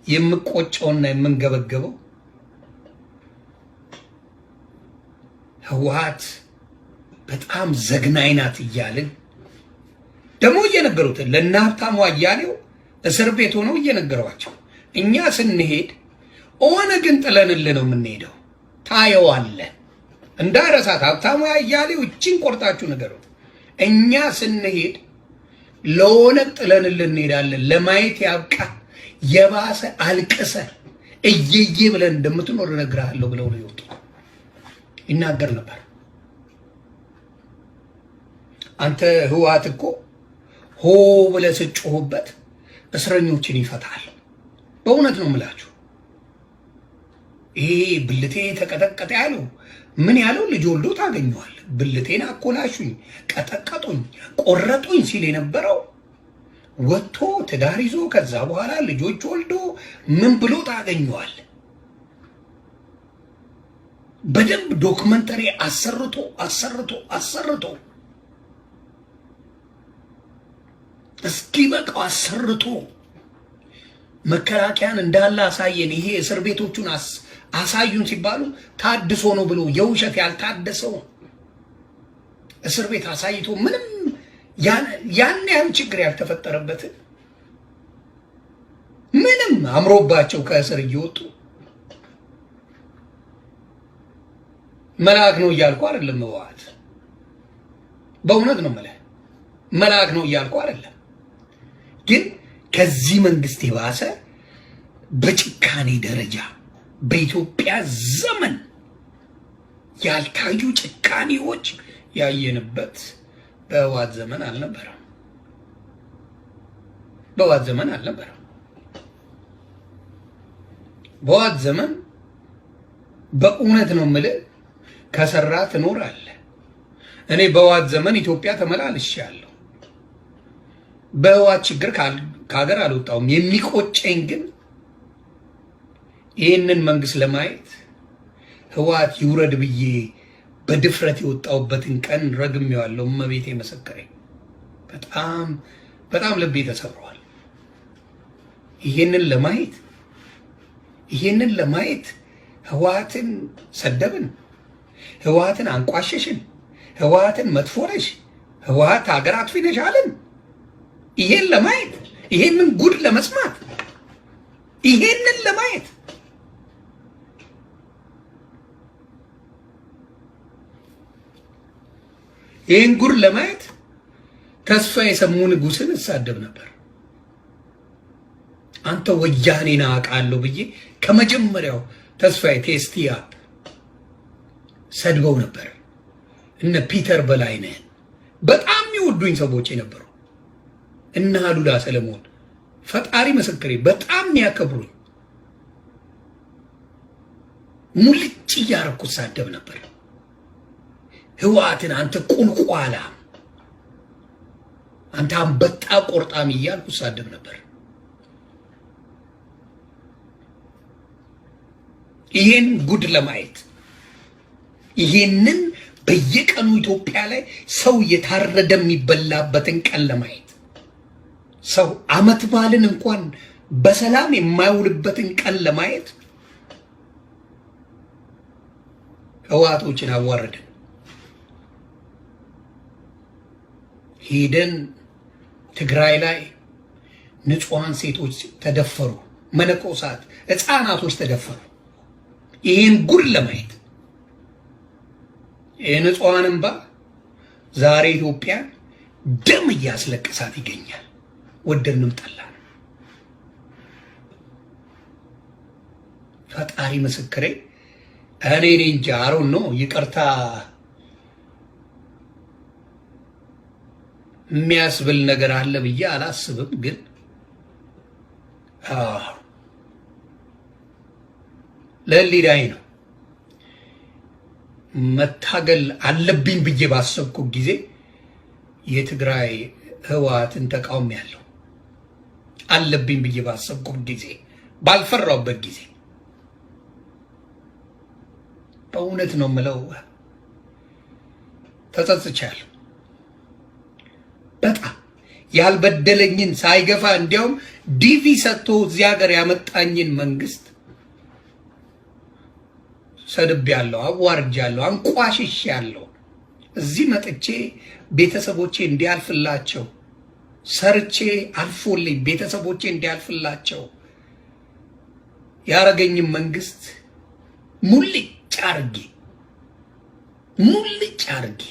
የምቆጨውና የምንገበገበው ህወሓት በጣም ዘግናኝ ናት እያልን ደግሞ እየነገሩት ለእነ ሀብታሙ አያሌው እስር ቤት ሆነው እየነገሯቸው እኛ ስንሄድ ኦነግን ጥለንልህ ነው የምንሄደው፣ ታየዋለህ። እንዳረሳት ሀብታሙ አያሌው እችን ቆርጣችሁ ነገሩት። እኛ ስንሄድ ለኦነግ ጥለንልህ እንሄዳለን። ለማየት ያብቃ፣ የባሰ አልቅሰ እየዬ ብለን እንደምትኖር እነግርሃለሁ ብለው ነው የወጡት። ይናገር ነበር። አንተ ህወሓት እኮ ሆ ብለህ ስትጮህበት እስረኞችን ይፈታል። በእውነት ነው የምላችሁ። ይሄ ብልቴ ተቀጠቀጠ ያለው ምን ያለው ልጅ ወልዶ ታገኘዋል። ብልቴን አኮላሹኝ፣ ቀጠቀጡኝ፣ ቆረጡኝ ሲል የነበረው ወጥቶ ትዳር ይዞ ከዛ በኋላ ልጆች ወልዶ ምን ብሎ ታገኘዋል። በደንብ documentary አሰርቶ አሰርቶ አሰርቶ እስኪበቃው አሰርቶ መከላከያን እንዳለ አሳየን፣ ይሄ እስር ቤቶቹን አሳዩን ሲባሉ ታድሶ ነው ብሎ የውሸት ያልታደሰው እስር ቤት አሳይቶ ምንም ያን ያህል ችግር ያልተፈጠረበትን ምንም አምሮባቸው ከእስር እየወጡ መልአክ ነው እያልኩ አይደለም። ህወሓት በእውነት ነው የምልህ መልአክ ነው እያልኩ አይደለም። ግን ከዚህ መንግስት የባሰ በጭካኔ ደረጃ በኢትዮጵያ ዘመን ያልታዩ ጭካኔዎች ያየንበት በህወሓት ዘመን አልነበረም። በህወሓት ዘመን አልነበረም። በህወሓት ዘመን በእውነት ነው የምልህ ከሰራ ትኖራለህ። እኔ በህወሓት ዘመን ኢትዮጵያ ተመላልሻለሁ። በህወሓት ችግር ከሀገር አልወጣሁም። የሚቆጨኝ ግን ይህንን መንግስት ለማየት ህወሓት ይውረድ ብዬ በድፍረት የወጣሁበትን ቀን ረግሜዋለሁ። እመቤቴ መሰከረኝ። በጣም በጣም ልቤ ተሰብሯል። ይህንን ለማየት ይህንን ለማየት ህወሓትን ሰደብን፣ ህወሓትን አንቋሸሽን፣ ህወሓትን መጥፎ ነሽ፣ ህወሓት ሀገር አጥፊ ነሽ አልን። ይሄን ለማየት ይሄንን ጉድ ለመስማት ይሄንን ለማየት ይህን ጉድ ለማየት ተስፋ የሰሙ ንጉስን እሳደብ ነበር። አንተ ወያኔን አውቃለሁ ብዬ ከመጀመሪያው ተስፋዬ ቴስቲ አፕ ሰድበው ነበር። እነ ፒተር በላይነህን በጣም የሚወዱኝ ሰዎች የነበሩ እነ አሉላ ሰለሞን ፈጣሪ ምስክሬ በጣም የሚያከብሩኝ ሙልጭ እያረኩ ሳደብ ነበር። ህወሓትን አንተ ቁልቋላ፣ አንተ አንበጣ ቆርጣሚ እያልኩ ሳደብ ነበር። ይሄን ጉድ ለማየት ይሄንን በየቀኑ ኢትዮጵያ ላይ ሰው እየታረደ የሚበላበትን ቀን ለማየት ሰው አመት በዓልን እንኳን በሰላም የማይውልበትን ቀን ለማየት ህወሓቶችን አዋረድን። ሄደን ትግራይ ላይ ንጹሐን ሴቶች ተደፈሩ፣ መነኮሳት፣ ህፃናቶች ተደፈሩ። ይህን ጉድ ለማየት የንጹሐን እንባ ዛሬ ኢትዮጵያን ደም እያስለቀሳት ይገኛል። ወደድንም ጠላን። ፈጣሪ ምስክሬ፣ እኔ እኔ እንጃ አሮን ነው ይቅርታ የሚያስብል ነገር አለ ብዬ አላስብም። ግን ለህሊናዬ ነው መታገል አለብኝ ብዬ ባሰብኩ ጊዜ የትግራይ ህወሓትን ተቃውሜያለሁ። አለብኝ ብዬ ባሰብኩ ጊዜ፣ ባልፈራውበት ጊዜ በእውነት ነው የምለው ተጸጽቻለሁ። በጣም ያልበደለኝን ሳይገፋ እንዲያውም DV ሰጥቶ እዚህ ሀገር ያመጣኝን መንግስት ሰድቤያለሁ፣ አዋርጃለሁ፣ አንቋሽሼያለሁ። እዚህ መጥቼ ቤተሰቦቼ እንዲያልፍላቸው ሰርቼ አልፎልኝ ቤተሰቦቼ እንዲያልፍላቸው ያረገኝም መንግስት ሙልጭ አርጌ ሙልጭ አርጌ።